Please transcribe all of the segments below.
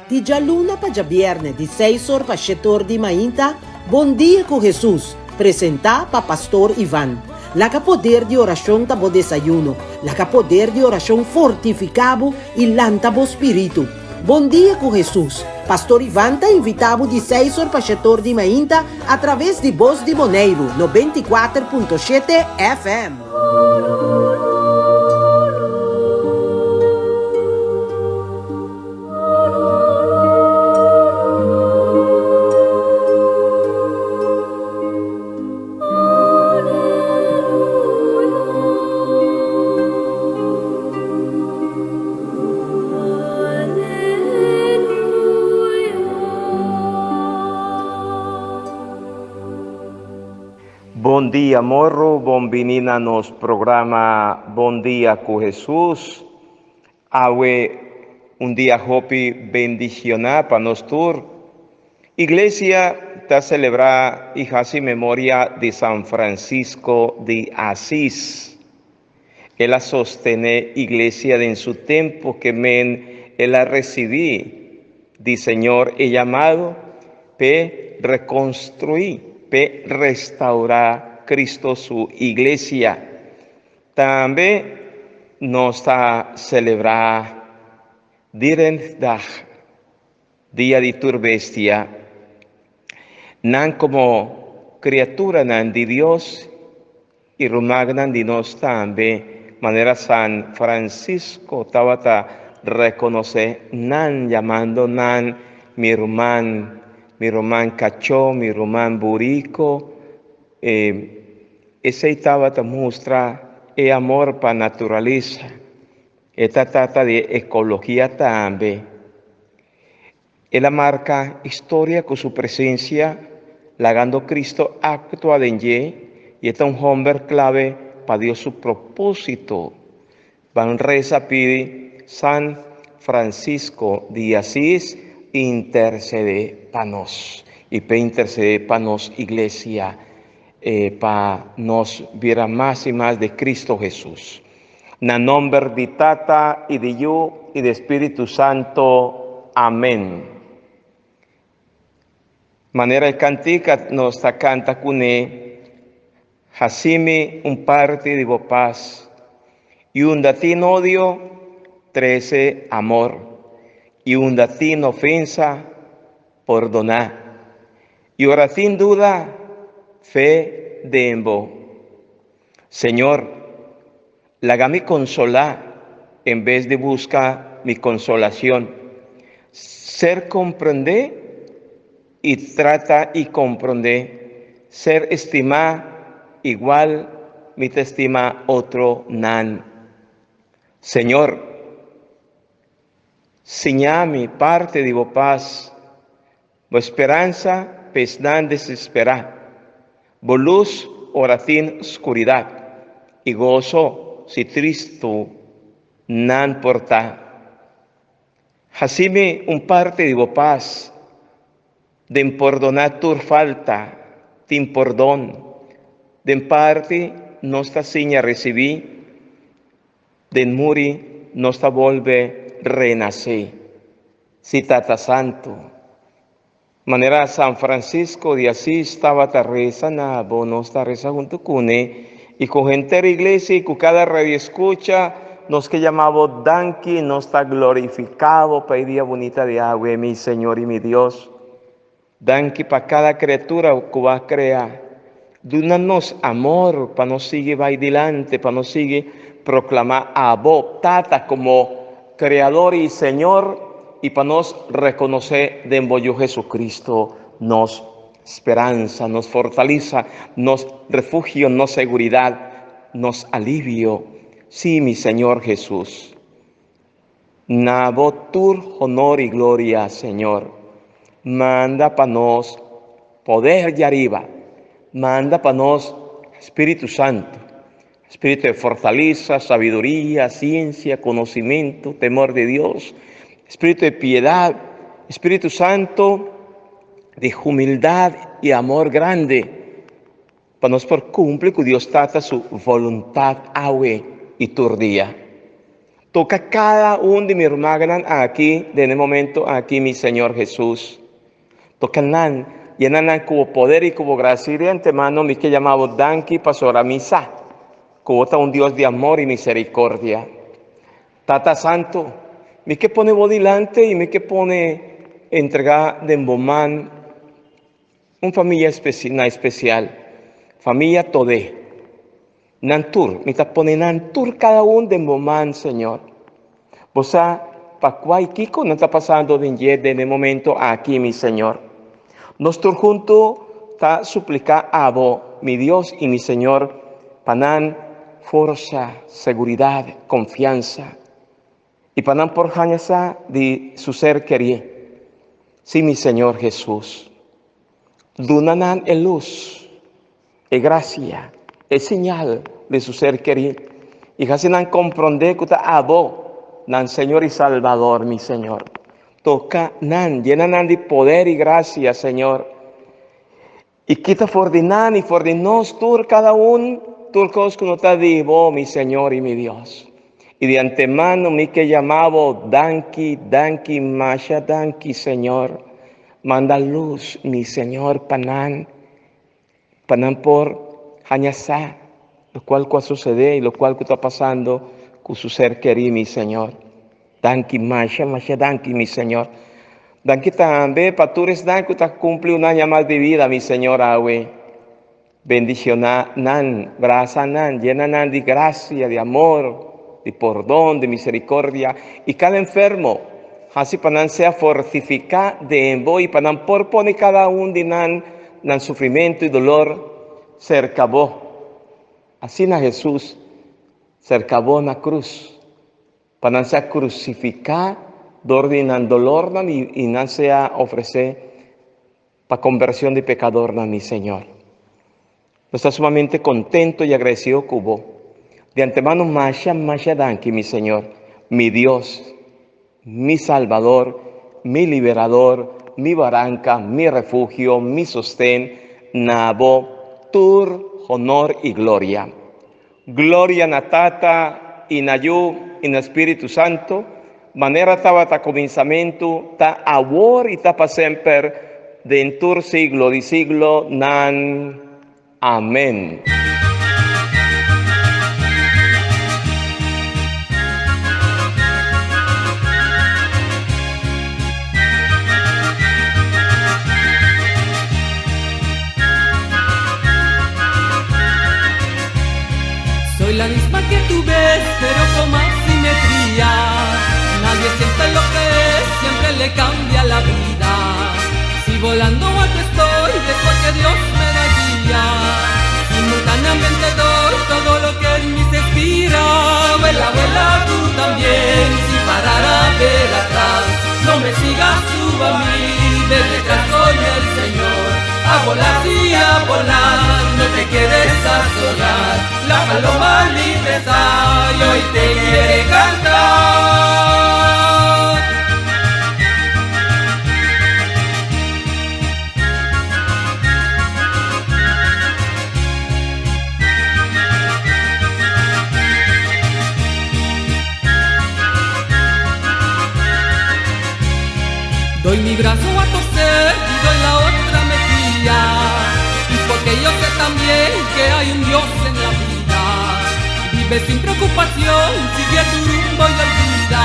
Di djaluna pa djabièrnè di seis or pa shete or di mainta, Bon Dia ku Hesus, presentá pa Pastor Ivan. Laga poder di orashon ta bo desayuno. Laga poder di orashon fortifiká bo i lanta bo spiritu. Bon Dia ku Hesus, Pastor Ivan ta invitá bo di seis or pa shete or di mainta atraves di Bos di Boneiru 94.7 FM. Bon dia morro, bon bini na nos programa Bon Dia ku Hesus. Awe un dia hopi bendicioná pa nos tur. Iglesia ta selebrá i hasi memoria di San Francisco di Asis. El a sostené Iglesia den su tempu ke men el a risibí di Señor e yamado p'e rekonstruí, p'e restaurá Cristo su Iglesia. Tambe nos ta selebrá Dierendag, Dia di Tur Bestia. Nan komo kriaturanan di Dios i rumannan di nos tambe, manera San Francisco tabata rekonosé nan yamando nan mi ruman, mi ruman kachó, mi ruman buriko. Esei tabata mustra e amor pa naturalesa. E ta trata di ekologia tambe. El a marka historia ku su presensia, lagando Cristo aktua den dje, i e ta un hòmber klave pa Dios su propósito. Ban resa pidi San Francisco di Asis intercede pa nos y p'e intercede pa nos iglesia pa nos bira mas y mas di Cristo Jesus. Na nomber di Tata y di Yu y di Spiritu Santo. Amen. Manera e cantica nos ta canta cune, Hacimi un parti di bo pas, y unda tin odio, trece amor, y unda tin ofensa, pordoná, y ora tin duda, fe den bo. Señor, laga mi consolá en bes di busca mi consolacion. Ser comprendé y trata y comprendé, ser estimá igual mi ta estima otronan. Señor, siña mi parte di bo pas, bo speransa pa esnan desesperá, bo lus ora tin skuridat, i goso si tristu nan por ta. Hasi mi un parti di bo pas den pordoná tur falta, tin pordon. Den parti nos ta siña risibí, den muri nos ta bolbe renasé. Sí, Tata Santu, manera San Francisco di Asis tabata resa na bo, nos ta resa huntu kuné i ku henter iglesia i ku kada radioeskucha, nos ke yama bo danki, nos ta glorifiká bo pa e dia bunita di awe, mi Señor i mi Dios. Danki pa kada kriatura ku bo a krea. Duna nos amor pa nos sigui bai dilanti, pa nos sigui proklamá abo, Tata, komo Kreador i Señor, i pa nos rekonosé den bo Yu Jesucristo nos speransa, nos fortalisa, nos refugio, nos seguridat, nos alivio. Sí, mi Señor Jesus. Na bo tur honor i gloria, Señor. Manda pa nos poder di ariba. Manda pa nos Spiritu Santu. Spiritu de fortaleza, sabiduría, ciencia, conocimiento, temor de Dios, espíritu de piedad, Espíritu Santo de humildad y amor grande, pa nos por cumpli cu Dios Tata su voluntad awe y tur dia. Toka kada un di mi rumannan aki den e momento aki, mi Señor Jesus. Toka nan, yena nan ku bo poder i ku bo grasia. I di antemano mi ke yama bo danki pasobra mi sa ku bo ta un Dios di amor i miserikordia. Tata Santu, mi ke pone bo dilanti i mi ke pone entregá den bo man un famia na espesial, famia Todé. Nan tur, mi ta pone nan tur kada un den bo man, Señor. Bo sa pa kua i kiko nan ta pasando den dje den e momento aki, mi Señor. Nos tur huntu ta supliká abo, mi Dios i mi Señor, pa nan forsa, seguridat, konfiansa, i pa nan por haña sa di su ser kerí. Sí, mi Señor Hesus, duna nan e lus, e grasia, e señal di su ser kerí, i hasi nan komprondé ku ta abo nan Señor i Salbador, mi Señor. Toka nan, yena nan di poder i grasia, Señor. I kita for di nan i for di nos tur kada un tur kos ku no ta di bo, mi Señor i mi Dios. I di antemano mi ke yama bo danki, danki, masha danki, Señor. Manda lus, mi Señor, pa nan, pa nan por haña sa lokual ku a susedé i lokual ku ta pasando ku su ser kerí, mi Señor. Danki masha, masha danki, mi Señor. Danki tambe pa tur esnan ku ta kumpli un aña mas di vida, mi Señor, awe. Bendishoná nan, brasa nan, yena nan di grasia, di amor, di pordon, di miserikordia, i kada enfermo, hasi pa nan sea fortifiká den bo i pa nan por pone kada un di nan nan sufrimentu i dolor serka bo. Asina Hesus serka bo na krus. Pa nan sea krusifiká dor di nan dolornan i nan sea ofresé pa kombershon di pekadornan, mi Señor. Nos ta sumamente kontento i agradesido ku bo. Di antemano masha, masha danki, mi Señor, mi Dios, mi Salbador, mi Liberador, mi baranka, mi refugio, mi sosten, na bo tur honor i gloria. Gloria na Tata i na Yu i na Spiritu Santu, manera tabata kuminsamentu, ta awor i ta pa semper, den tur siglo di siglonan. Amen. Soy la misma que tú ves, pero con más simetría. Nadie siente lo que es, siempre le cambia la vida. Si volando alto estoy, es porque Dios me da guía. Simultáneamente doy todo lo que en mí se inspira. Vuela, vuela tú también, sin parar a ver atrás. No me sigas tú a mí, ve detrás con el Señor. A volar y a volar, no te quedes a soñar. La paloma libre está y hoy te quiere cantar. Doy mi brazo a torcer y doy la otra mejilla. Y porque yo sé también que hay un Dios en la vida. Vive sin preocupación, sigue tu rumbo y olvida.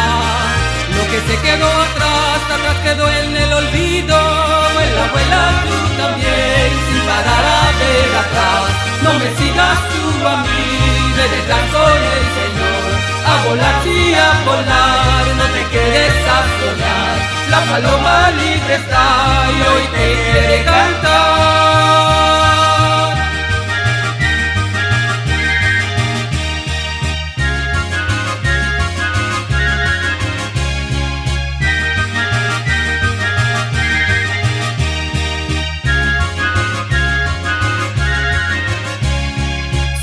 Lo que se quedó atrás, atrás quedó en el olvido. Vuela, vuela tú también, sin parar a ver atrás. No me sigas tú a mí, ve detrás con el Señor. A volar, sí, a volar, no te quedes a soñar. La paloma libre está y hoy te quiere cantar.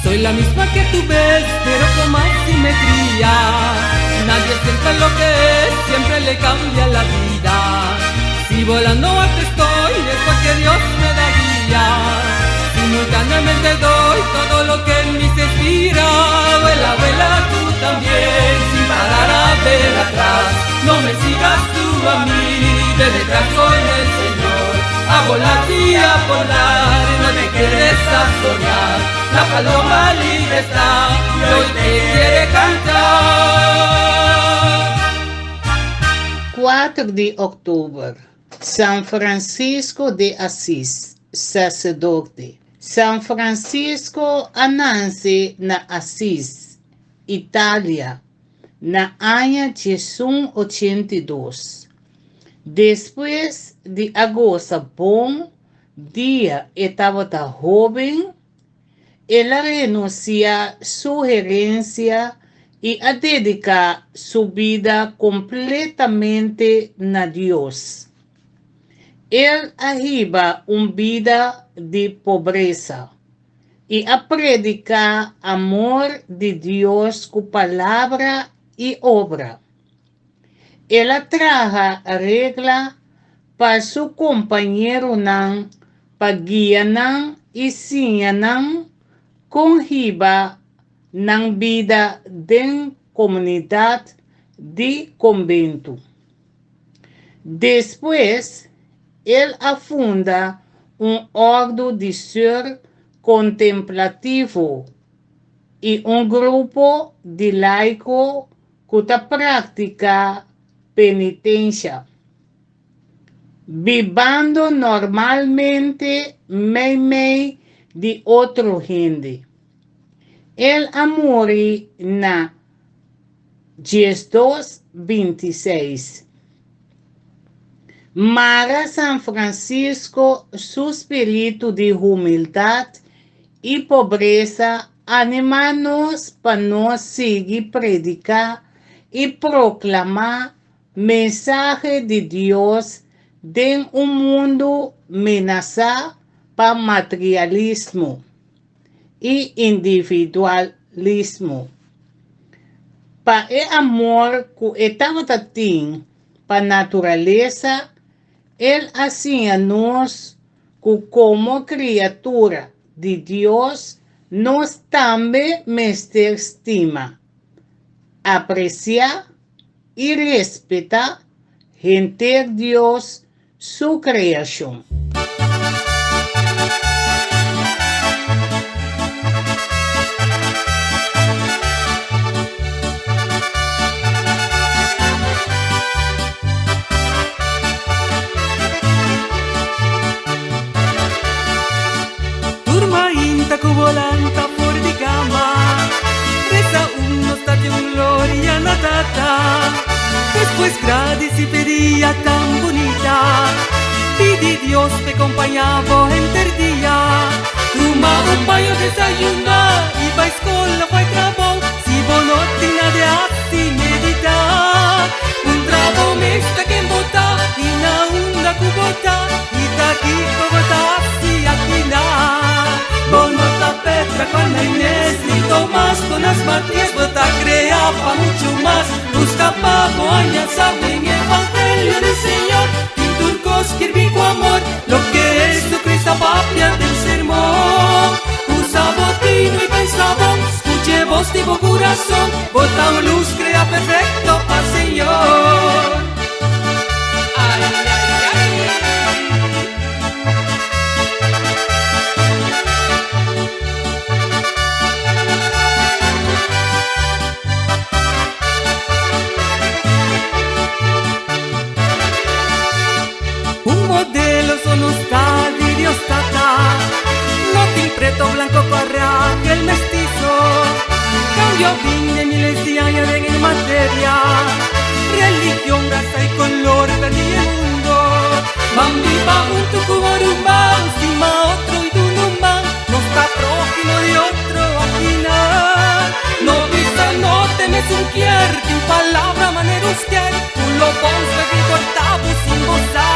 Soy la misma que tú ves, pero con más simetría. Nadie siente lo que es, siempre le cambia la vida. Si volando alto estoy, es porque Dios me da guía. Simultáneamente doy todo lo que en mí se inspira. Vuela, vuela tú también, sin parar a ver atrás. No me sigas tú a mí, de detrás con el Señor. A volar y a volar, no te quedes a soñar. La paloma libre está y hoy te quiere cantar. 4 di òktober, San Francisco de Asis, saserdote. San Francisco a nase na Asis, Italia, na aña 1182. Despues di a gosa bon dia e tabata hóben, el a renunsiá su herensia i a dediká su bida kompletamente na Dios. El a hiba un bida di pobresa i a prediká amor di Dios ku palabra i obra. El a traha regla pa su kompañeronan pa guia nan i siña nan kon hiba nan bida den komunidat di kombentu. Despues, el a funda un òrdu di sùr kontemplativo i un grupo di laiko ku ta praktiká penitensha, bibando normalmente meimei di otro hende. El a muri na 1226. Mara San Francisco su spiritu di humildat i pobresa animá nos pa nos sigui prediká i proklamá mensahe di Dios den un mundu menasá pa materialismo i individualismo. Pa e amor ku e tabata tin pa naturalesa, el a siña nos ku komo kriatura di Dios nos tambe mester stima, apresiá i respetá henter Dios su kreashon. Tur mainta ku bo lanta for di kama, resa un Nos ta den gloria na Tata. Despues gradisi p'e dia tan bunita, pidi Dios p'e kompañá bo henter dia. Tuma un baño, desayuná i bai skol of bai trabou, si bo no tin nada di hasi, meditá. Un trabou mes ta ken bo ta i na unda ku bo ta i ta kiko bo ta hasi akina. Bo no ta Petra, Juana, Inés ni Tomás, Jonás, Matías, bo ta krea pa muchu mas. Buska pa bo haña sa den Evangelio di Señor, tin tur kos skirbí ku amor, loke Jesucristo a papia den sermon. Usa bo tino i pensa bon, skucha e bos di bo kurason, bo ta un lus krea perfekto pa Señor. Ai, ai, ai. Un modelo so nos ta di Dios Tata. No tin preto, blanco, corra, aquel mestizo. Cambio bin de miles di aña den e materia. Religion, raza y color perdí e mundo. Ban biba hunto cu Aruba, stima otro y duna un man. Nos ta prójimo di otro akina. No bisa no te mesun kier, tin palabra manera un skier, cu lo bons bek y corta bo sin bo sa.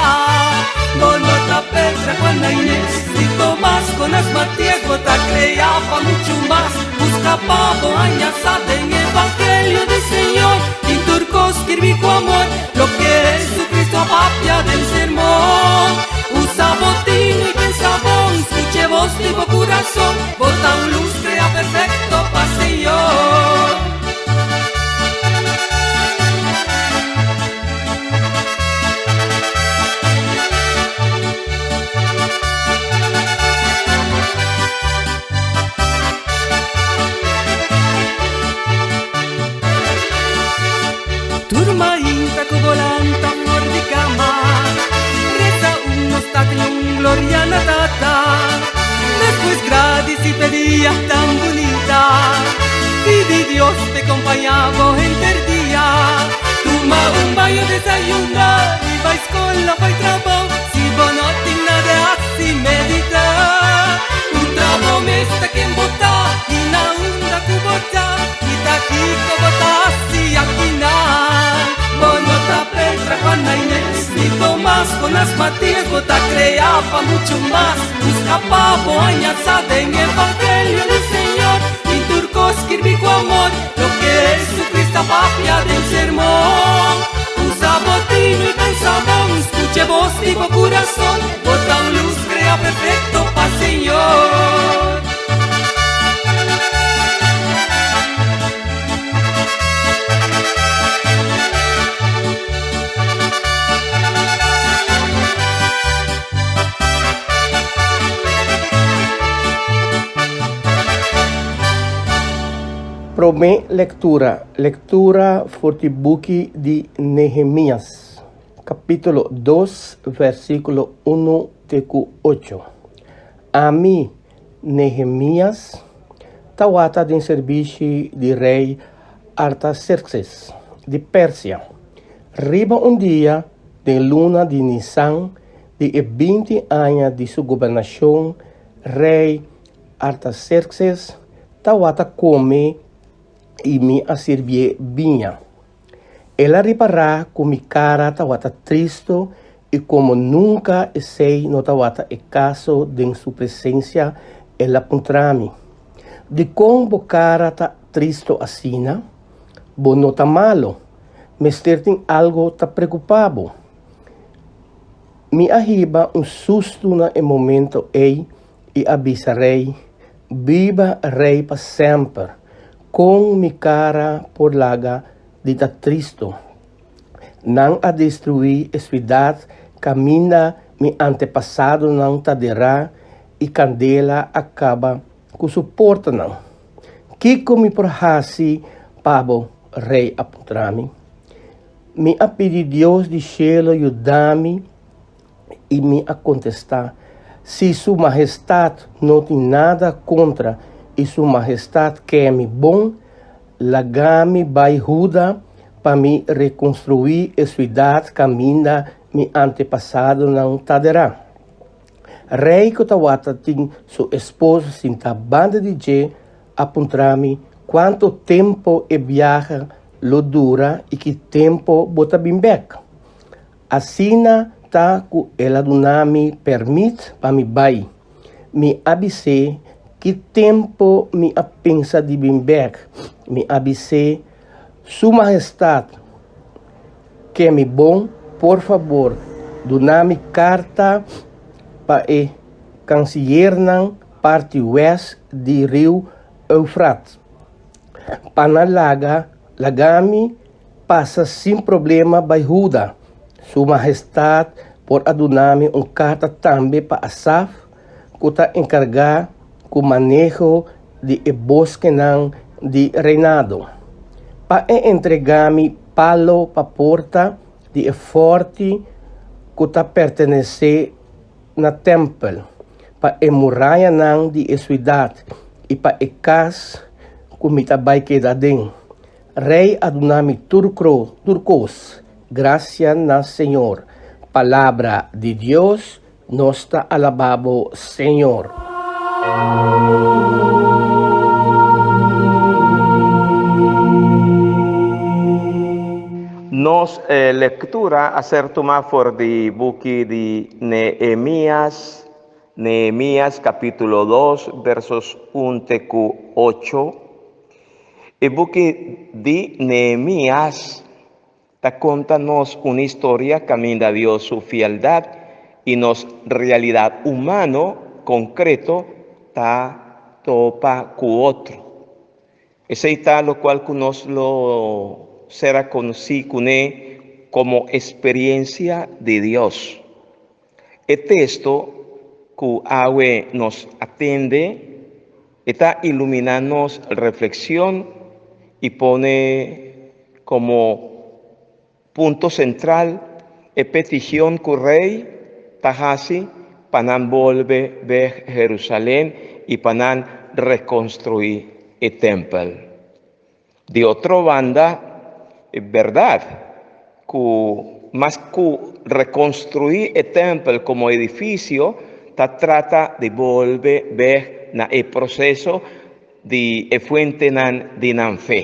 Bo no ta Petra, Juana, Inés, ni Tomás, Jonás, Matías, bo ta crea pa mucho mas. Busca pa bo haña sa den Evangelio di Señor, tin tur cos skirbi cu amor, loke Jesucristo a papia den sermon. Usa bo tino y pensa bon, scucha e bos di bo curason. Jonas Matias, bo ta crea pa mucho mas. Busca pa bo haña sa den Evangelio di Señor. Tin tur cos skirbi cu amor, loke Jesucristo a papia den sermon. Usa bo tino y pensa bon, scucha e bos di bo curason. Bo ta un luz crea perfecto pa Señor. Promé lektura, Lektura for di buki di Nehemías, kapítulo dos, versíkulo unu te ku ocho. Ami, Nehemías, tawata den serbishi di rei Artaserkses di Persia. Riba un dia den luna di Nisan di e 20 aña di su gobernashon, rei Artaserkses tawata kome i mi a sirbié biña. El a ripará ku mi kara tawata tristu i komo nunka esei no tawata e kaso den su presensia, el a puntra mi, Dikon bo kara ta tristu asina? Bo no ta malu. Mester tin algu ta preokupá bo. Mi a hiba un sustu na e momento ei i a bisa rei, Biba rei pa semper! Kon mi kara por laga di ta tristu? Nan a destruí e siudat kaminda mi antepasadonan ta derá i kandela a kaba ku su portanan. Kiko mi por hasi pa bo? Rei a puntra mi. Mi a pidi Dios di shelu yuda mi i mi a kontestá, Si Su Mahestat no tin nada kontra i Su Mahestat ke mi bon, laga mi bai Huda pa mi rekonstruí e siudat kaminda mi antepasadonan ta derá. Rei ku tawata tin su esposa sintá banda di dje a puntra mi kuantu tempu e biaha lo dura i ki tempu bo ta bin bèk. Asina ta ku el a duna mi pèrmit pa mi bai. Mi a bis'é ki tempu mi a pensa di bin bèk. Mi a bis'é, Su Mahestat ke mi bon, por fabor duna mi karta pa e kansiyernan parti wèst di riu Eufrat, pa nan laga laga mi pasa sin problema bai Huda. Su Mahestat por a duna mi un karta tambe pa Asaf, ku ta enkargá ku maneho di e boskenan di reinado, pa e entregá mi palo pa porta di e fòrti ku ta pertenesé na tèmpel, pa e murayanan di e siudat i pa e kas ku mi ta bai keda aden. Rei a duna mi tur tur kos, grasia na Señor. Palabra di Dios, nos ta alabá bo, Señor. Nos lectura a ser tuma for di buki di Nehemías, Nehemías capítulo dos versos un te cu ocho. E buki di Nehemías ta konta nos un historia kaminda Dios su fieldat i nos realidat humano konkreto ta topa ku otro. Esei ta lokual ku nos lo sera konosí kuné komo esperiensia di Dios. E teksto ku awe nos a tende e ta iluminá nos reflekshon i pone komo punto sentral e petishon ku rei ta hasi pa nan bolbe bèk Herusalen i pa nan rekonstruí e tèmpel. Di otro banda, e bèrdat ku mas ku rekonstruí e tèmpel komo edifisio, ta trata di bolbe bèk na e proseso di e fuentenan di nan fe.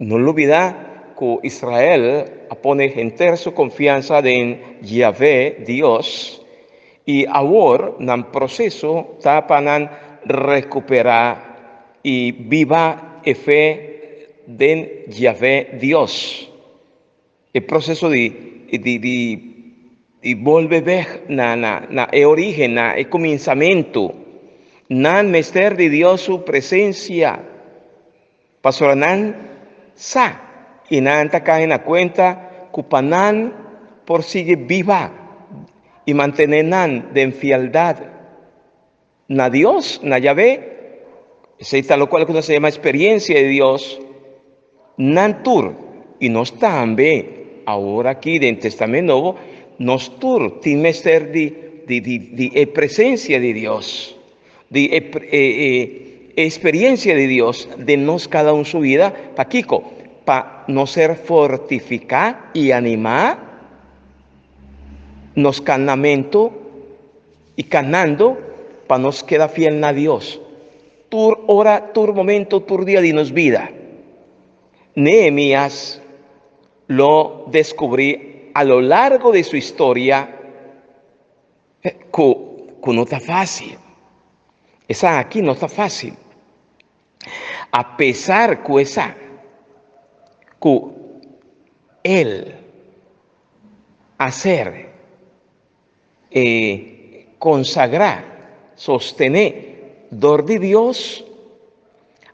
No lubidá. ku Israel a pone henter su konfiansa den Yahvé, Dios, i awor nan proseso ta pa nan rekuperá i biba e fe den Yahvé, Dios. E proseso di di di di bolbe bèk na na na e orígen, na e kuminsamentu. Nan mester di Dios su presensia, pasobra nan sa i nan ta kai na kuenta ku pa nan por sigui biba i mantené nan den fieldat na Dios, na Yahvé, esei ta lokual ku nos ta yama eksperensia di Dios, nan tur, i nos tambe, awor aki den Testament Nobo, nos tur tin mester di di di di e presensia di Dios, di e e e eksperensia di Dios den nos kada un su bida, pakiko? Pa nos ser fortifiká i animá nos kanamentu. I kanando pa nos keda fiel na Dios tur ora, tur momento, tur dia di nos bida. Nehemías lo deskubrí a lo largo di su historia ku ku no ta fásil. Esaki no ta fásil. A pesar ku esa ku el a ser E konsagrá, sostené dor di Dios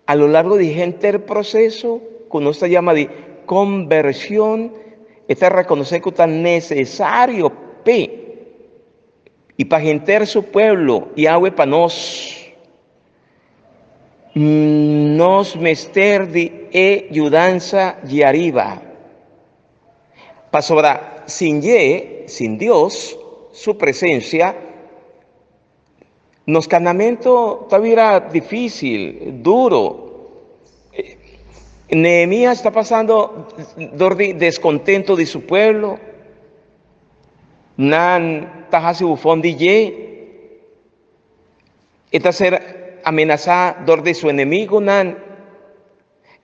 a lo largo di henter proseso ku nos ta yama di kombershon, e ta rekonosé ku ta nesesario p'e i pa henter su pueblo i awe pa nos. Nos mester di e yudansa di ariba. Pasobra sin dje, sin Dios su presencia, nos canamento ta bira difícil, duro. Nehemías ta pasando dor di descontento di su pueblo. Nan ta haci bufon di dje. E ta ser amenasá dor di su enemigunan.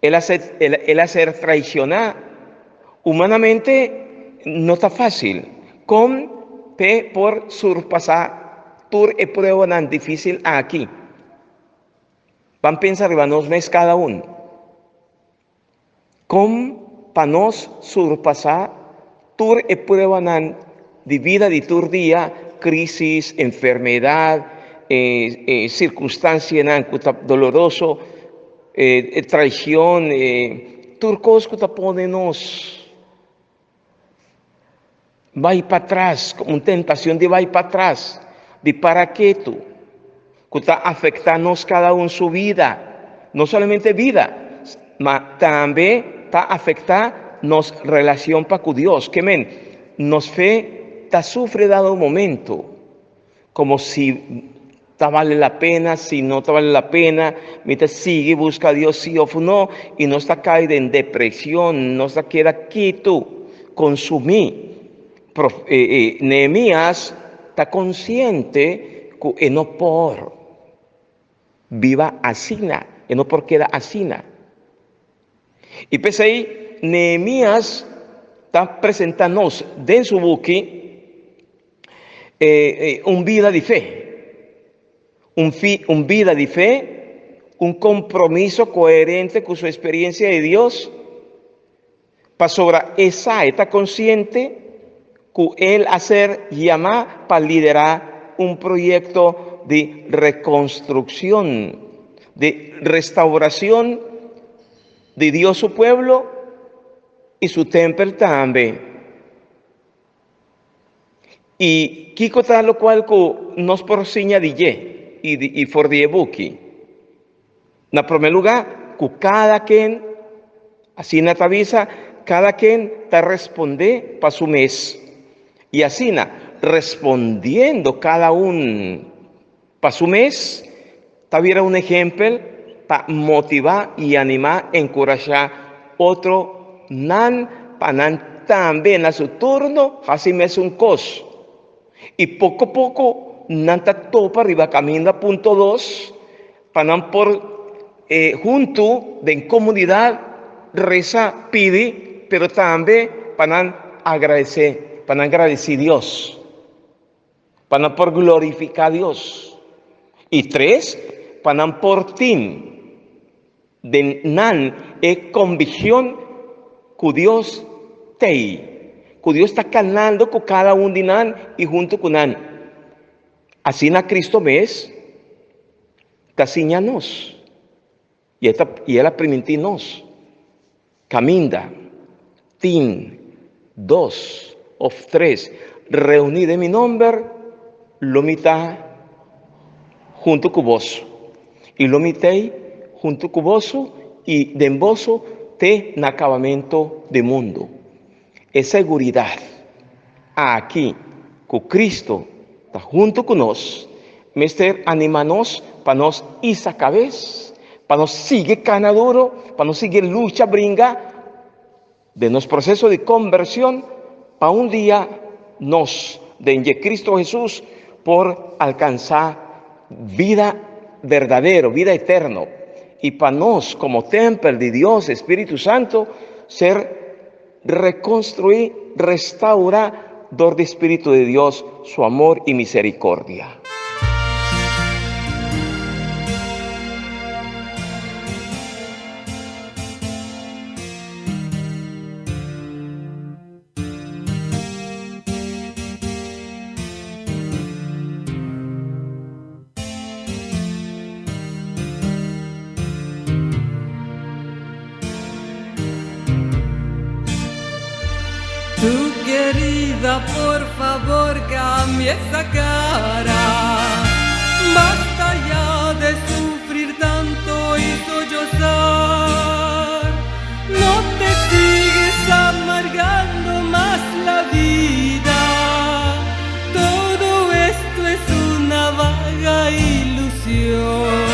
El a ser, el a ser traicioná. Humanamente no ta fácil. Kon p'e por surpasá tur e pruebanan difícil aki? Ban pensa riba nos mes kada un. Kon pa nos surpasá tur e pruebanan di bida di tur dia, krísis, enfermedat, e sirkunstansianan ku ta doloroso, e traishon, tur kos ku ta pone nos bai patras, un tentashon di bai patras, di para ketu, ku ta afektá nos kada un su bida, no solamente bida, ma tambe ta afektá nos relashon pa ku Dios. Ke men, nos fe ta sufri dado momento, komo si Ta bale la pena, si no ta bale la pena, mi ta sigui busca Dios si of no, y nos ta cay den depresion, nos ta keda ketu, consumi. Prof, eh, eh, Nehemías ta consciente cu e no por biba asina, e no por keda asina. Y p'esey Nehemías ta presenta nos den su buki un bida di fe, un fi, un bida di fe, un compromiso coherente cu su experiencia di Dios, pasobra e sa, e ta consciente cu el a ser yama pa lidera un proyecto di reconstruccion, di restauracion di Dios su pueblo y su tempel tambe. I kiko ta lokual ku nos por siña di dje i di i for di e buki? Na promé lugá, ku kada ken, asina ta bisa, kada ken ta respondé pa su mes. I asina, respondiendo kada un pa su mes, ta bira un ehèmpel pa motivá i animá, enkurashá otronan pa nan tambe na su turno hasi mesun kos. I poko poko nan ta topa riba kaminda punto dos pa nan por huntu den komunidat resa pidi. pero tambe pa nan agradesé, pa nan gradesí Dios, pa nan por glorifiká Dios. I tres, pa nan por tin den nan e konvikshon ku Dios t'ei, ku Dios ta kanando ku kada un di nan i huntu ku nan. Asina Kristu mes ta siña nos. I e ta, i el a primintí nos, Kaminda tin dos òf tres reuní den mi nòmber, lo mi ta huntu ku boso. I lo mi t'ei huntu ku boso i den boso te na akabamentu di mundu. E seguridat aki ku Kristu ta huntu ku nos mester animá nos pa nos hisa kabes, pa nos sigui kana duru, pa nos sigui lucha bringa den nos proseso di kombershon pa un dia nos den dje Kristu Hesus por alkansá bida berdadero, bida eterno, i pa nos komo tèmpel di Dios, Spiritu Santu, ser Rekonstruí, restaurá dor di Spiritu di Dios su amor i miserikordia. Tu querida, por favor, cambia esa cara. Basta ya de sufrir tanto y sollozar. No te sigues amargando más la vida. Todo esto es una vaga ilusión.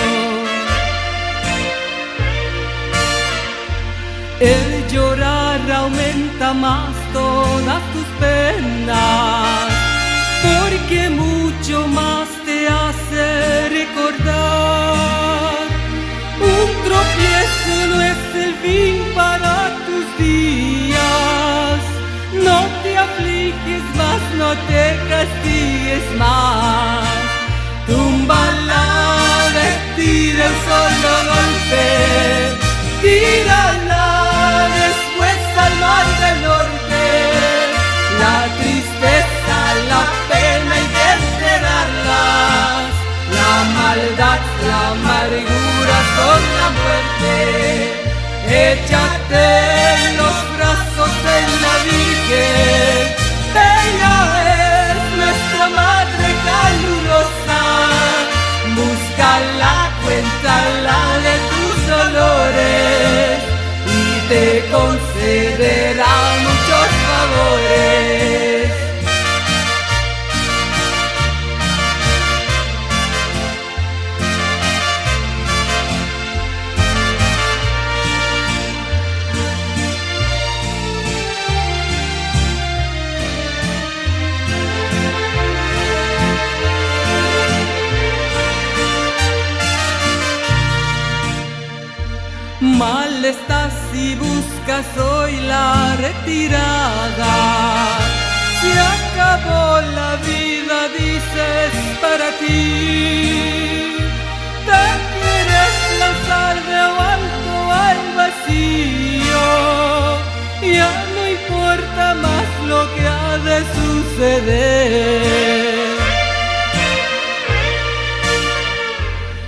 El llorar aumenta más todas tus penas, porque mucho más te hace recordar. Un tropiezo no es el fin para tus días. No te afliges más, no te castigues más. Túmbala de ti de un solo golpe, tírala después al mar del norte. La tristeza, la pena hay que enterrarlas, la maldad, la amargura son la muerte. Échate en los brazos de la Virgen, ella es nuestra madre calurosa. Búscala, cuéntala de tus dolores y te concederá muchos favores. Mal estás si buscas hoy la retirada. Se acabó la vida, dices, para ti. Te quieres lanzar de alto al vacío. Ya no importa más lo que ha de suceder.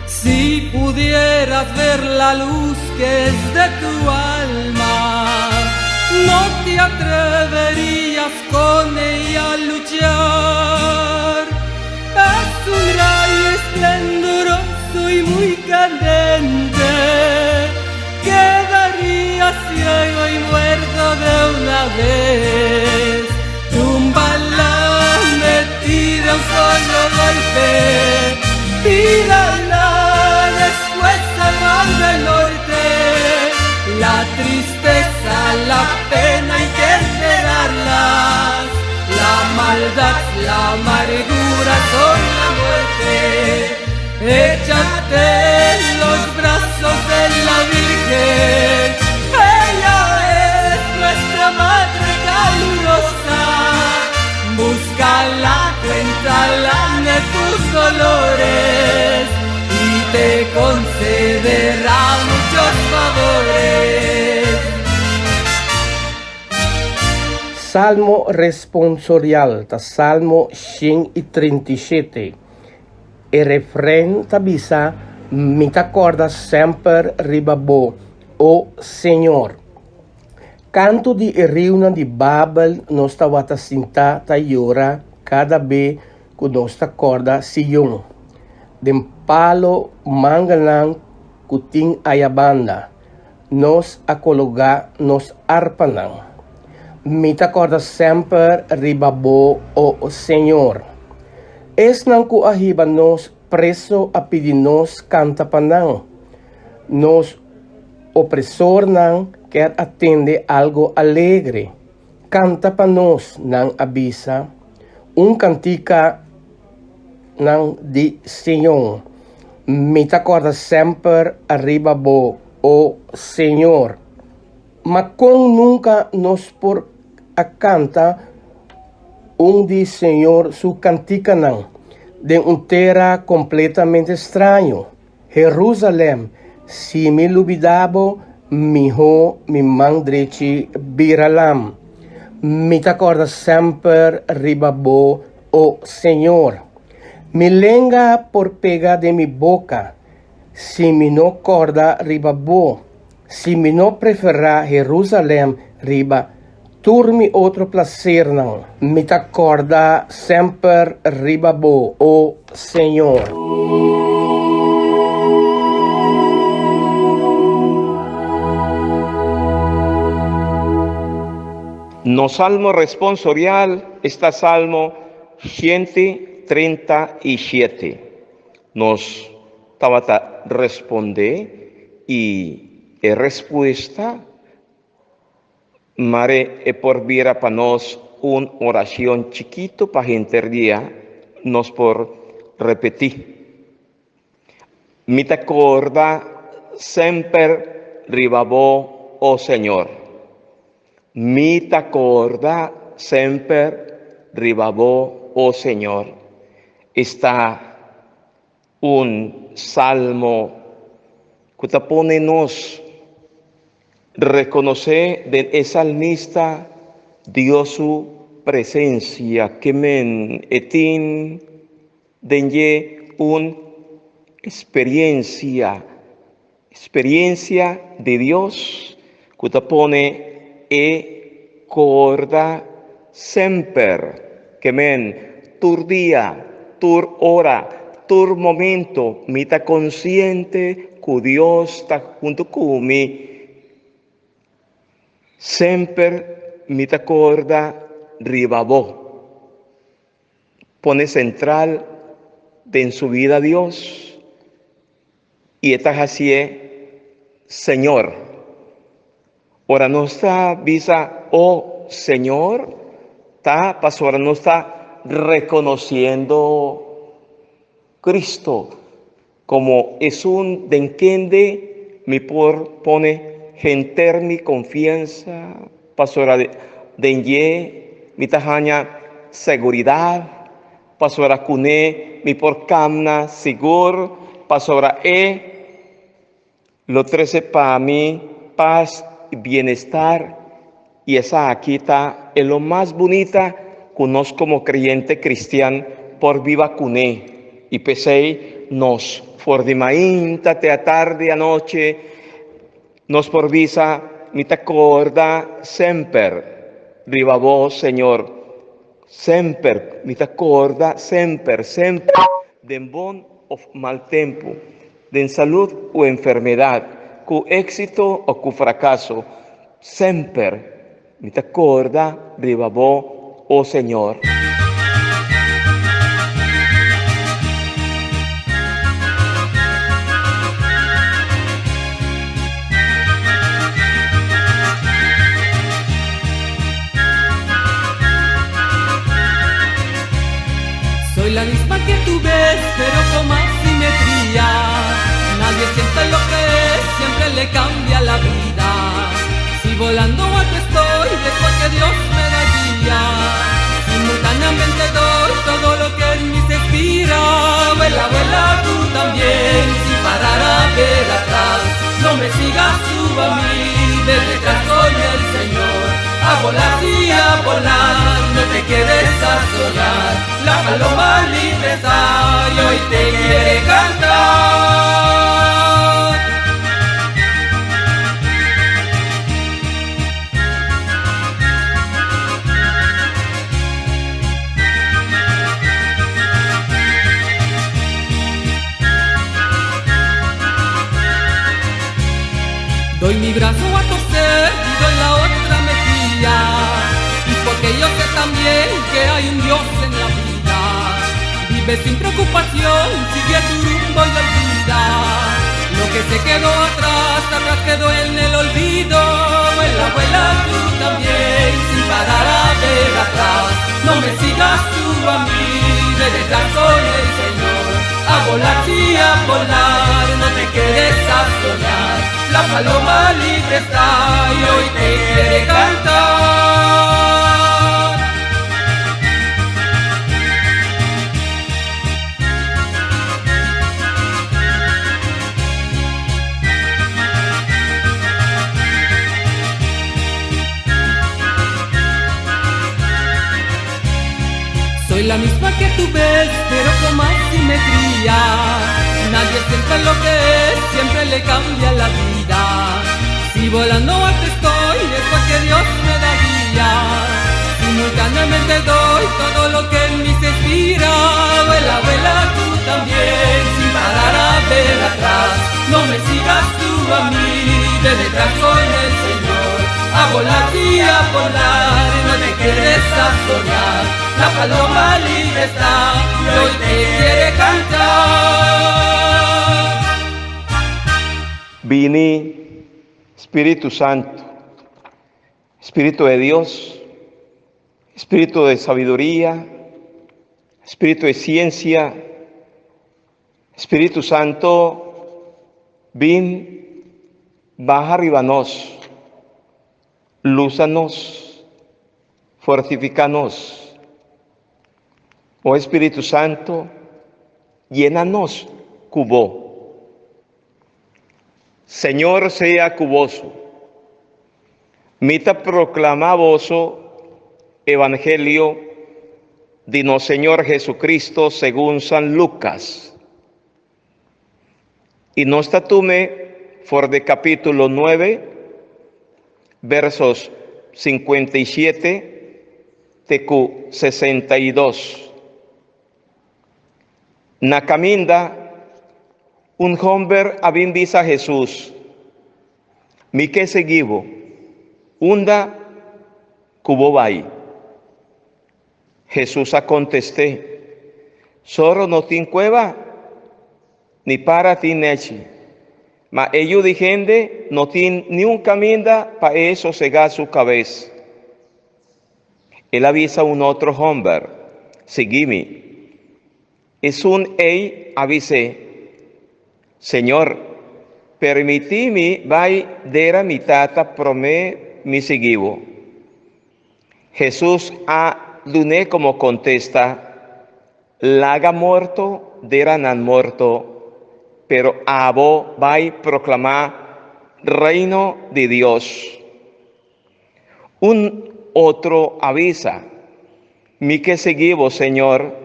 Si pudieras ver la luz que es de tu alma, no te atreverías con ella a luchar. Es un rayo esplendoroso y muy candente, quedaría ciego y muerto de una vez. Túmbala metida un solo golpe, tírala después al mar del norte. La tristeza, la pena hay que enterrarlas, la maldad, la amargura son la muerte. Échate en los brazos de la Virgen, ella es nuestra Búscala, cuéntala de tus dolores y te concederá muchos favores. Salmo responsorial ta Salmo 137. E refren ta bisa, Mi ta kòrda semper riba bo, o Señor. Kantu di e riunan di Babel nos tabata sintá ta yora kada be ku nos ta kòrda Sion. Den palo mangelnan ku tin aya banda, nos a kologá nos arpanan. Mi ta kòrda semper riba bo, o Señor. Esnan ku a hiba nos preso a pidi nos kanta pa nan. Nos opresornan kier a tende algo alegre. Kanta pa nos, nan a bisa, un kantika nan di Señor. Mi ta kòrda semper ariba bo, o Señor. Ma kon nunka nos por a kanta un di Señor su kantikanan den un tera kompletamente straño? Herusalèm, si mi lubidá bo, mihó mi man drechi bira lam. Mi ta kòrda semper riba bo, o Señor. Mi lenga por pega den mi boka, si mi no kòrda riba bo, si mi no preferá Herusalèm riba Tur mi otro placernan. Mi ta corda semper riba bo, o Señor. Nos salmo responsorial esta Salmo 137. Nos tabata responde y e respuesta Mare e por bira pa nos un oracion chikito pa henter dia nos por repeti. Mi ta corda semper riba bo, o Señor. Mi ta corda semper riba bo, o Señor. Esta un salmo ku ta pone nos rekonosé den e salmista Dios su presensia ke men e tin den dje un eksperiensia, eksperiensia di Dios ku ta pone e korda semper ke men tur dia, tur ora, tur momento mi ta konsiente ku Dios ta huntu ku mi. Semper mi ta korda riba bo. Pone sentral den su vida Dios y e ta hacié Señor. Ora nos ta bisa O Señor, ta pasobra nos ta reconociendo Cristo como esun den kende mi por pone henter mi confianza, pasobra den dje mi ta haña seguridad, pasobra cune mi por camna sigur, pasobra e lo trece pa mi paz y bienestar, y esaki ta e lo mas bunita cu nos como creyente cristian por biba cune, y p'esey nos for di mainta te atardi anochi nos por bisa, Mi ta corda semper riba bo, Señor, semper mi ta corda, semper, semper, den bon of mal tempo, den salud o enfermedad, cu exito o cu fracaso, semper mi ta corda riba bo, o Señor. Soy la misma que tú ves, pero con más simetría. Nadie siente lo que es, siempre le cambia la vida. Si volando alto estoy, es porque Dios me da guía. Simultáneamente doy todo lo que en mí se inspira. Vuela, vuela tú también, sin parar a ver atrás. No me sigas tú a mí, ve detrás con el Señor. A volar y a volar, no te quedes a soñar. La paloma libre está y hoy te quiere cantar. Doy mi brazo a torcer y doy la otra mejilla. Y porque yo sé también que hay un Dios en la vida. Vive sin preocupación, sigue tu rumbo y olvida. Lo que se quedó atrás, atrás quedó en el olvido. Vuela, vuela tú también, sin parar a ver atrás. No me sigas tú a mí, ve detrás con el Señor. A volar, sí, a volar, no te quedes a soñar. La paloma libre está y hoy te quiere cantar. Soy la misma que tú ves, pero con más simetría. Nadie siempre lo que es, siempre le cambia la vida. Si volando alto estoy, es porque Dios me da guía. Simultáneamente doy todo lo que en mí se inspira. Vuela, vuela tú también, sin parar a ver atrás. No me sigas tú a mí, ve detrás con el Señor. A volar y a volar, no te quedes a soñar. La paloma libre está y hoy te quiere cantar. Bini, Spiritu Santu, Spiritu di Dios, Spiritu di sabiduria, Spiritu di siensia, Spiritu Santu, bin baha riba nos, lusa nos, fortifiká nos. O Spiritu Santu, yena nos ku bo. Señor sea ku boso. Mi ta proklamá boso Evangelio di nos Señor Jesucristo segun San Lucas. I nos ta tum'é for di kapítulo nuebe, versos 57 te ku 62. Na kaminda, un hòmber a bin bisa Hesus, Mi ke sigui bo, unda ku bo bai? Hesus a kontest'é, Zoro no tin kueba, ni para tin nechi, ma e Yu di hende no tin niun kaminda pa e sosegá su kabes. El a bisa un otro hòmber, Sigui mi. Esun ei a bis'é, Señor, permití mi bai dera mi tata promé mi sigui bo. Hesus a dun'é komo kontesta, Laga morto dera nan morto, pero abo bai proklamá Reino di Dios. Un otro a bisa, Mi ke sigui bo, Señor,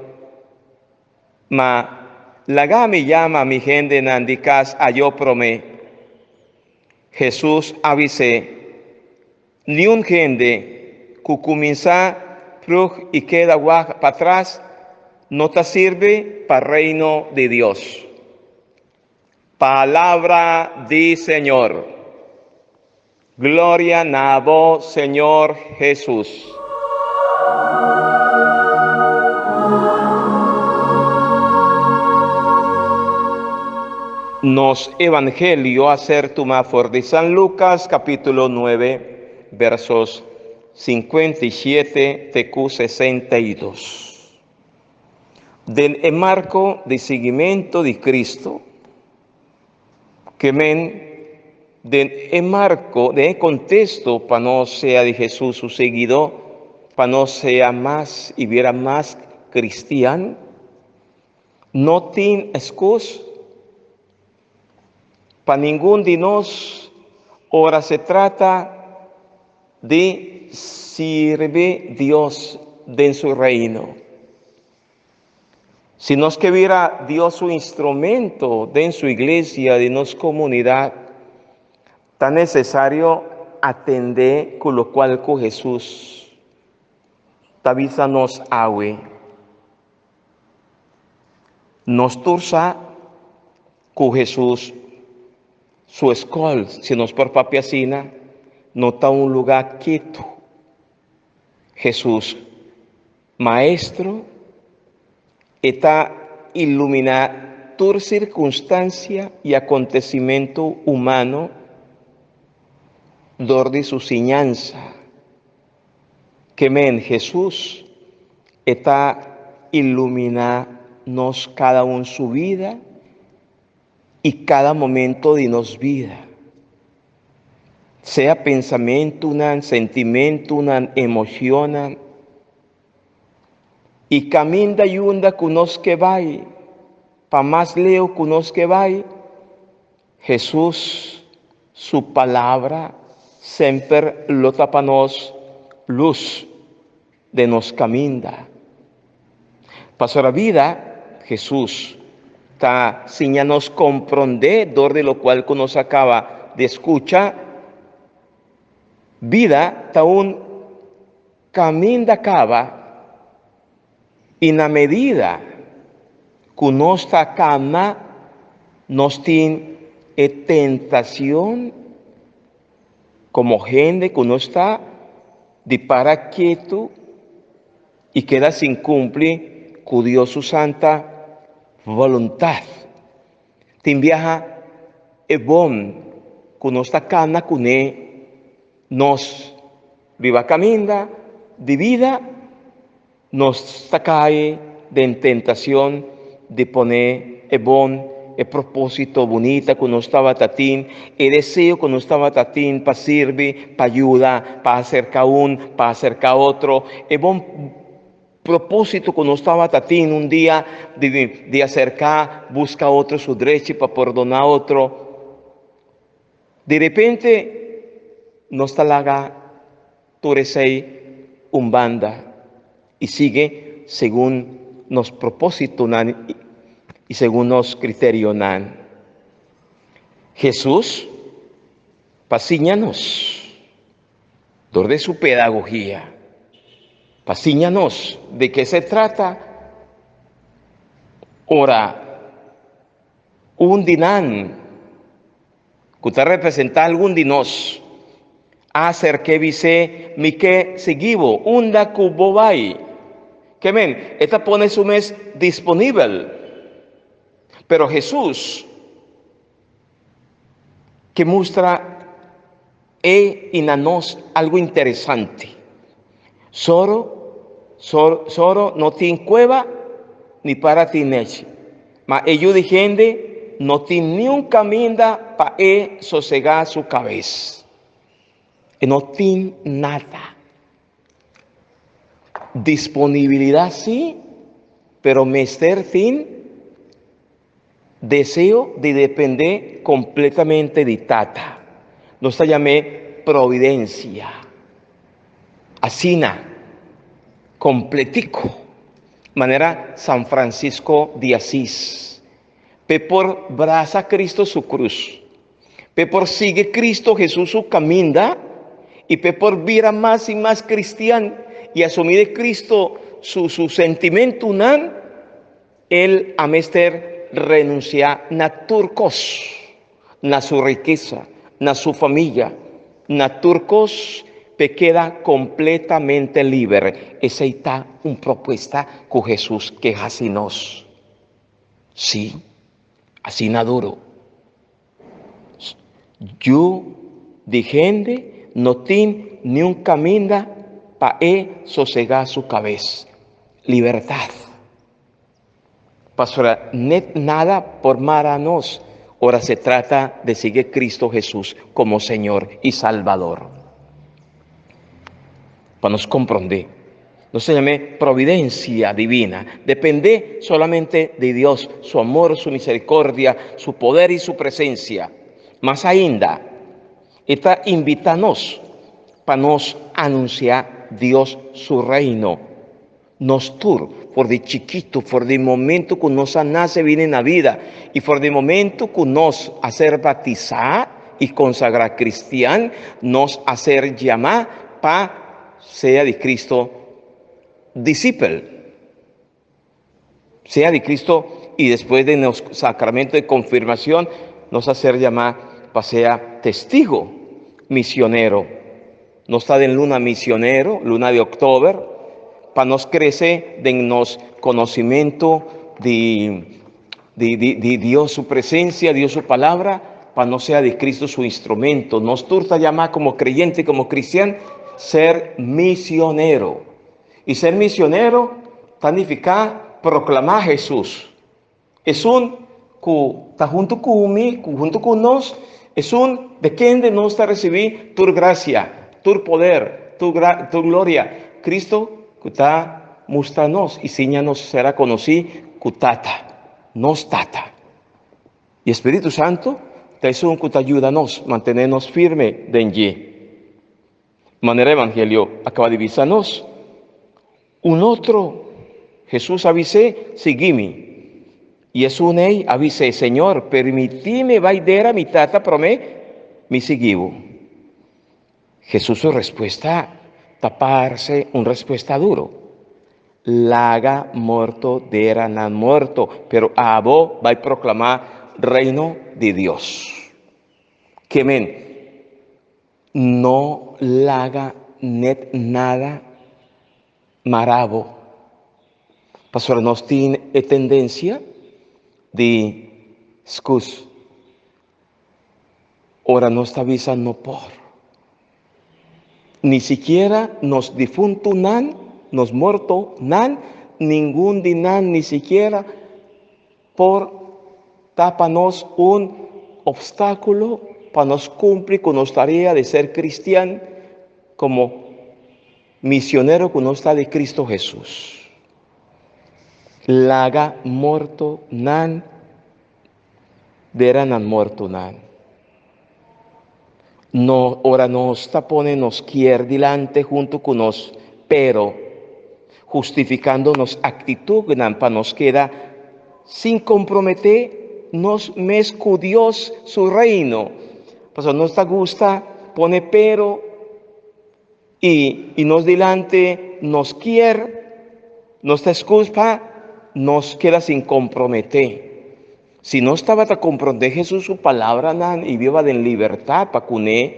ma laga mi yama mi hendenan di kas ayó promé. Hesus a bis'é, Niun hende ku kuminsá prug i keda wak patras no ta sirbi pa Reino di Dios. Palabra di Señor. Gloria na bo, Señor Hesus. Nos Evangelio a ser tumá for di San Lucas capítulo 9 versos 57 te cu 62. Den e marco di siguimento di Cristo, Ke men den e marko, den e kontesto pa nos sea di Hesus su seguidó. pa nos sea mas i bira mas kristian? No tin eskus pa ningun di nos ora se trata di sirbi Dios den su Reino. Si nos ke bira Dios su instrumento den su iglesia, den nos komunidat, ta nesesario atendé ku lokual ku Hesus ta bisa nos awe. Nos tur sa ku Hesus su eskol, si nos por papia asina, no ta un lugá ketu. Hesus Maestro, e ta iluminá tur sirkunstansia i akontesimentu humano dor di su siñansa. Ke men Hesus e ta iluminá nos kada un su bida i kada momento di nos bida. Sea pensamentunan, sentimentunan, emocionnan. I kaminda yunda ku nos ke bai, pa mas leu ku nos ke bai, Hesus su palabra semper lo ta pa nos lus den nos kaminda. Pasobra bida, Hesus ta siña nos komprondé dor di lokual ku nos a kaba di skucha, bida ta un kaminda kaba i na medida ku nos ta kana nos tin e tentashon komo hende ku nos ta di para ketu i keda sin kumpli ku Dios su santa boluntat. Tin biaha e bon ku nos ta kana kuné nos riba kaminda di bida, nos ta kai den tentacion di pone e bon, e propósito bunita ku nos tabata tin, e deseo ku nos tabata tin pa sirbi, pa yuda, pa aserka un, pa aserka otro, e bon propósito ku nos tabata tin un dia di di aserka, buska otro su drechi pa pordona otro. Di repente nos ta laga tur esei un banda i sigui segun nos propósitonan i segun nos kriterionan. Hesus pa siña nos dor di su pedagogia, pa siña nos de ke se trata ora un di nan ku ta representá algun di nos, a aserk'é bis'é, Mi ke sigui bo, unda ku bo bai. Ke men, e ta pone su mes disponibel. Pero Hesus ke mustra e i na nos algu interesante. Soro, soro, soro no tin kueba ni para tin nechi, ma e Yu di hende no tin niun kaminda pa e sosegá su kabes. E no tin nada. Disponibilidat sí, pero mester tin Deseo di dependé kompletamente di Tata. Nos ta yam'é providensia. Asina, kompletico, manera San Francisco di Asis, p'e por brasa Cristo su cruz, p'e por sigui Cristo Jesús su caminda i p'e por bira mas i mas cristian i asumí di Cristo su su sentimentunan, El a mester renunsiá na tur kos, na su rikesa, na su famia, na tur kos p'e keda kompletamente liber. Esei ta un propuesta ku Hesus ke hasi nos. Sí, asina duru. Yu di hende no tin niun kaminda pa e sosegá su kabes. Libertat. Pasobra net nada por mara nos ora se trata de sigui Cristo Hesus komo Señor i Salbador. Pa nos komprondé. Nos ta yam'é providencia divina. Dependé solamente di Dios, su amor, su misericordia, su poder i su presencia. Mas ainda, e ta invitá nos pa nos anunciá Dios su Reino. Nos tur, for di chikitu, for di momento ku nos a nase bini na bida i for di momento ku nos a ser batisá i konsagrá kristian, nos a ser yamá pa sea di Kristu disipel. Sea di Kristu i despues den nos sakramento di konfirmashon nos a ser yamá pa sea testigo misionero. Nos ta den luna misionero, luna di òktober, pa nos krese den nos konosimentu di di di di Dios su presensia, Dios su palabra, pa nos sea di Kristu su instrumento. Nos tur ta yamá komo kreyente, komo kristian, ser misionero. I ser misionero ta nifiká proklamá Hesus. Esun ku ta huntu ku mi, ku huntu ku nos, esun de kende nos ta risibí tur grasia, tur poder, tur tur gloria. Cristo ku ta mustra nos i siña nos sera konosí ku Tata, nos Tata. I e Spiritu Santu ta esun ku ta yuda nos mantené nos firme den dje. Manera Evangelio a kaba di bisa nos, Un otro, Hesus a bis'é, Sigui mi. I esun ei a bis'é, Señor, permití mi bai dera mi tata promé mi sigui bo. Hesus su respuesta ta parse un respuesta duro, Laga morto dera nan morto, pero abo bai proklamá Reino di Dios. Ke men? No laga net nada mara bo. Pasobra nos tin e tendensia di skus ora nos ta bisa no por. Ni sikiera nos difuntunan, nos mortonan, ningun di nan ni sikiera Por ta pa nos un obstáculo pa nos cumpli cu nos tarea di ser cristian como misionero cu nos ta di Cristo Jesús. Laga morto nan dera nan mortonan. No, ora nos ta pone nos kier dilante huntu ku nos pero, hustifikando nos aktitudnan pa nos keda sin komprometé nos mes ku Dios su Reino. Pasobra nos ta gusta pone pero i i nos dilante nos kier, nos ta eskus pa nos keda sin komprometé. Si nos tabata komprondé Hesus su palabranan i biba den libertat pa kuné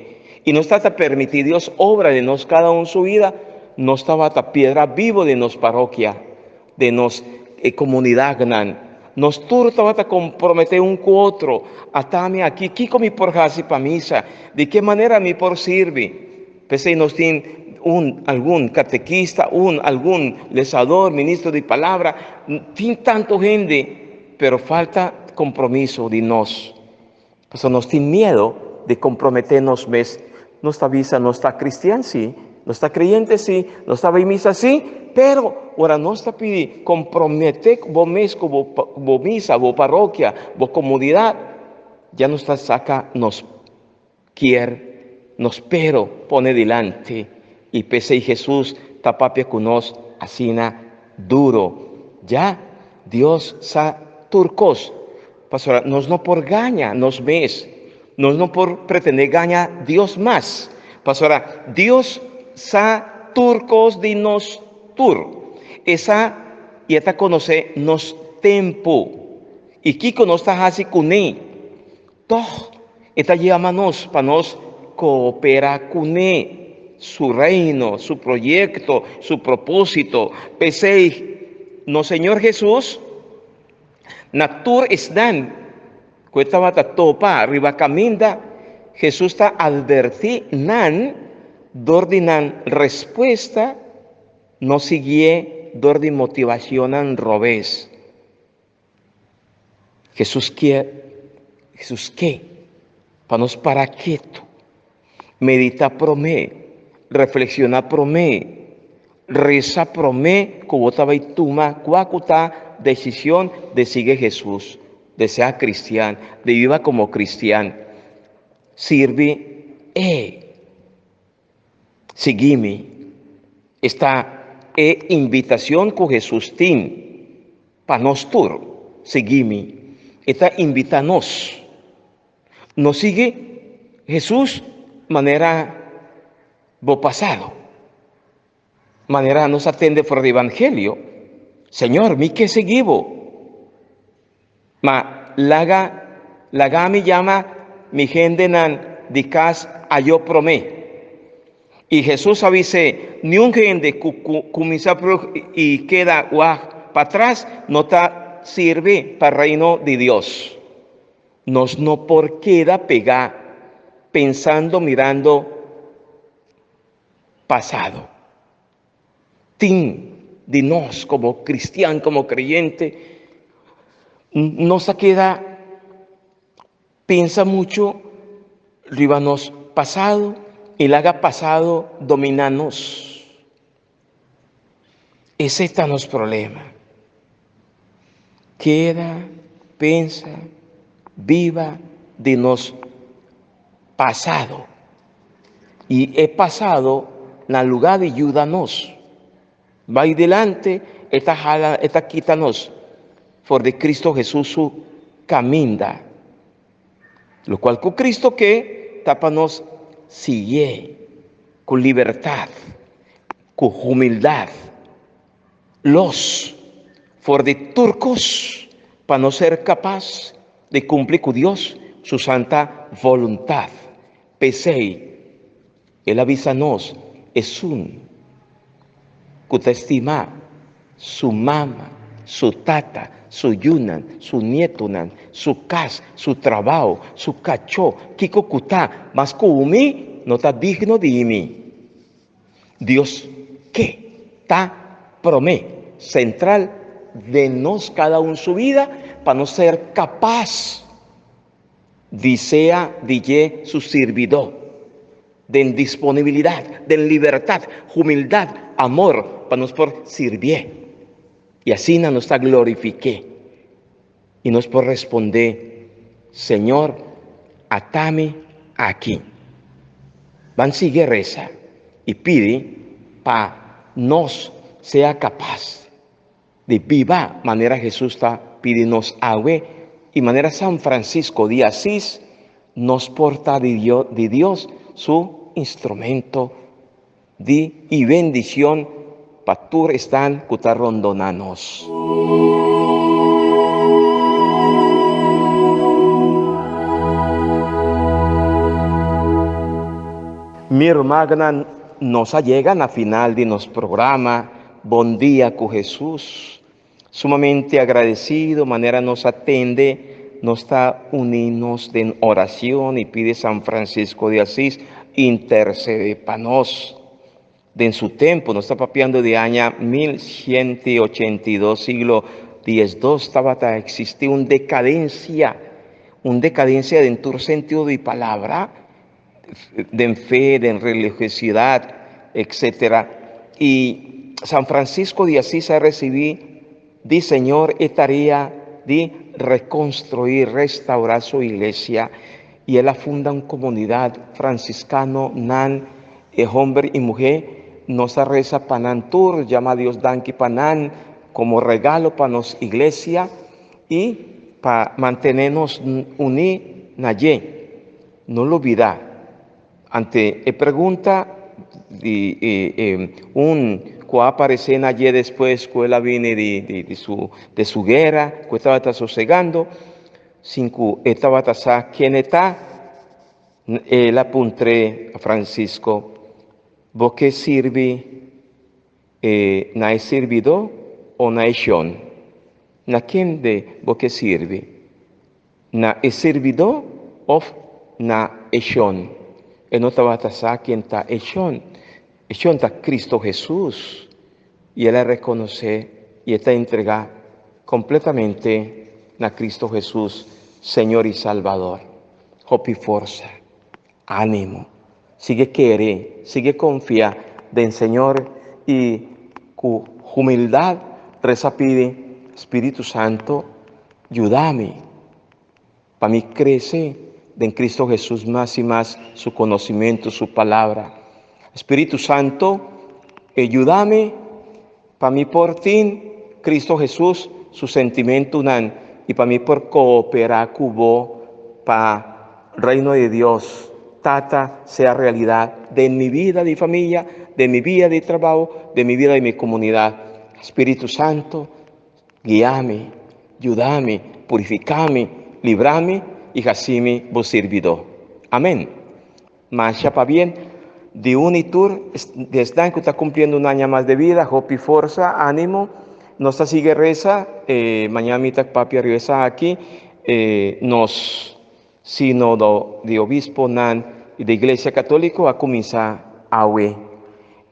i nos tabata permití Dios obra den nos kada un su bida, nos tabata piedra bibo den nos parokia, den nos komunidatnan. Nos tur tabata komprometé un ku otro, Ata mi aki, kiko mi por hasi pa misa? Di ke manera mi por sirbi? P'esei nos tin un algun katekista, un algun lesador, ministro di palabra, tin tantu hende. Pero falta compromiso di nos. Pasobra nos tin miedo di compromete nos mes. Nos ta bisa nos ta cristian si, nos ta creyente si, nos ta bay misa si, pero ora nos ta pidi compromete bo mes cu bo misa, bo parokia, bo comunidad, ya nos ta saca nos kier, nos pero pone dilanti. I p'esei Hesus ta papia ku nos asina duro. Ya Dios sa tur kos, pasobra nos no por gaña nos mes, nos no por pretendé gaña Dios mas, pasobra Dios sa tur kos di nos tur. E sa i e ta konosé nos tempu i kiko nos ta hasi kuné. Tòg e ta yama nos pa nos kooperá kuné, su Reino, su proyekto, su propósito. P'esei, nos Señor Hesus, na tur esnan ku e tabata topa riba kaminda, Hesus ta atvertí nan dor di nan respuesta no siguié dor di motivashonnan robes. Hesus kier, Hesus ke pa nos para ketu, medita promé, reflekshoná promé. Resa promé ku bo ta bai tuma kua ku ta desishon di sigui Hesus, di sea kristian, di biba komo kristian. Sirbi E. Sigui mi. Esta e invitashon ku Hesus tin pa nos tur. Sigui mi. E ta invitá nos. No sigui Hesus manera bo pasado. Manera nos a tende for di Evangelio, Señor, mi ke sigui bo. Ma laga, laga mi yama mi hendenan di kas ayo promé. I Hesus a bis'é, Niun hende ku kuminsá plug i keda wak patras no ta sirbi pa Reino di Dios. Nos no por keda pegá pensando mirando pasado. Tin di nos komo kristian, komo kreyente, nos a keda pensa mucho riba nos pasado i laga pasado dominá nos. Ese ta nos problema. Keda pensa, biba di nos pasado. I e pasado na lugar di yuda nos bai delante e ta hala e ta kita nos for di Cristo Jesus su caminda. Locual cu Cristo ke ta pa nos sigue cu libertad, cu humildad, los for di tur cos pa nos ser capas di cumpli cu Dios su santa voluntad. P'esey El a bisa nos, Esun ku ta stima su mama, su tata, su yunan, su nietonan, su kas, su trabao, su kachó, kiko ku ta, mas ku mi, no ta digno di mi. Dios ke ta promé, sentral den nos kada un su bida pa nos ser kapas di sea di dje su sirbidó, den disponibilidat, den libertat, humildat, amor, pa nos por sirbié. I asina nos ta glorifik'é i nos por respondé, Señor, atami aki. Ban sigui resa i pidi pa nos sea kapas Di biba manera Hesus ta pidi nos awe i manera San Francisco di Asis nos por ta di Dios su instrumento di i bendicion pa tur esnan cu ta rondona nos. Mi rumannan, nos a yega na final di nos programa. Bon dia ku Hesus. Sumamente agradecido manera nos a tende, nos ta uni nos den oracion y pidi San Francisco de Asis intercede pa nos. Den su tempo, nos ta papiando di aña 1182, siglo diesdos, tabata existi un decadencia, un decadencia den tur sentido di palabra, den fe, den religiosidad, etc. Y San Francisco de Asís a recibí di Señor e tarea di reconstruir, restaurar su iglesia y el a funda un comunidad franciscano nan e homber y muher nos a reza pa nan tur, llama Dios danki pa nan como regalo pa nos iglesia y pa mantene nos uní na dje. No lubidá, ante e pregunta di e un ku a aparesé na dje despues ku el a bini di su de su guera ku e tabata sosegando, sin ku e tabata sa ken e ta, el a puntr'é a Francisco, Bo ke sirbi e na e sirbidó o na e shon? Na kende bo ke sirbi? Na e sirbidó òf na e shon? E no tabata sa ken ta e shon. E shon ta Cristo Hesus, i el a rekonosé i e ta entregá kompletamente na Cristo Hesus, Señor i Salbador. Hopi forsa, ánimo, sigui kere, sigui konfia den Señor i. Ku humildat resa pidi, Spiritu Santo, yuda mi pa mi krese den Kristo Hesus mas i mas, su konosimentu, su palabra. Spiritu Santo, yuda mi pa mi por tin Kristo Hesus su sentimentunan i pa mi por kooperá ku bo pa Reino di Dios Tata sea realidat den mi bida di famia, den mi bida di trabou, den mi bida di mi komunidat. Spiritu Santo, guia mi, yuda mi, purifiká mi, libra mi i hasi mi bo sirbidó. Amén. Masha pabien di un i tur di esnan ku ta kumpliendo un aña mas de bida, hopi forsa, ánimo. Nos ta sigui resa, mañana mi ta papia riba esaki, nos Sínodo di Obisponan i di Iglesia Katóliko a kuminsá awe.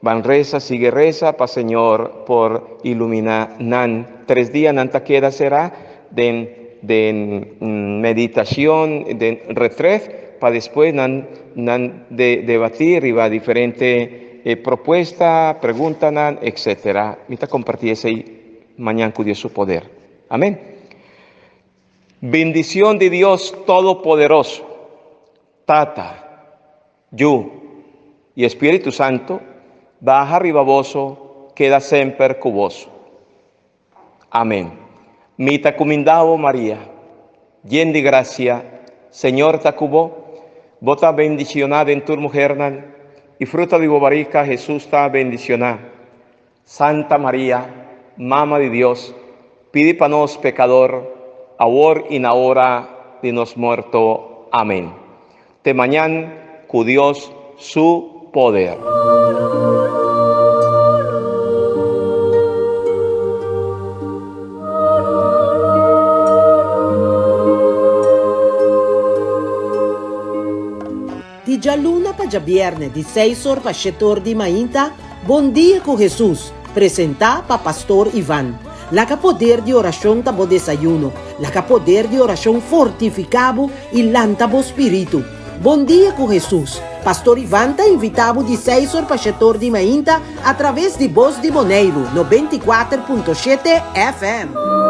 Ban resa, sigui resa pa Señor por iluminá nan. Tres dia nan ta keda será den den meditashon, den retret, pa despues nan nan de debatí riba diferente propuesta, preguntanan, etcétera. Mi ta kompartí esei mañan ku Dios su poder. Amén. Bendicion di Dios Todopoderoso, Tata, Yu i Espíritu Santo, baha riba boso, keda semper ku boso. Amén. Mi ta kuminda bo, Maria, yen di grasia, Señor ta ku bo, bo ta bendicioná den tur muhernan, i fruta di bo barika, Hesus, ta bendicioná. Santa Maria, Mama di Dios, pidi pa nos pekador, awor i na ora di nos morto. Amen. Te mañan ku Dios su poder. Di djaluna pa djabièrnè di seis or pa shete or di mainta, Bon Dia ku Hesus, presentá pa Pastor Ivan. Laga poder di orashon ta bo desayuno, laga poder di orashon fortifiká bo i lanta bo spiritu. Bon Dia ku Hesus, Pastor Ivan ta invitá bo di seis or pa shete or di mainta atraves di Bos di Boneiru, 94.7 FM.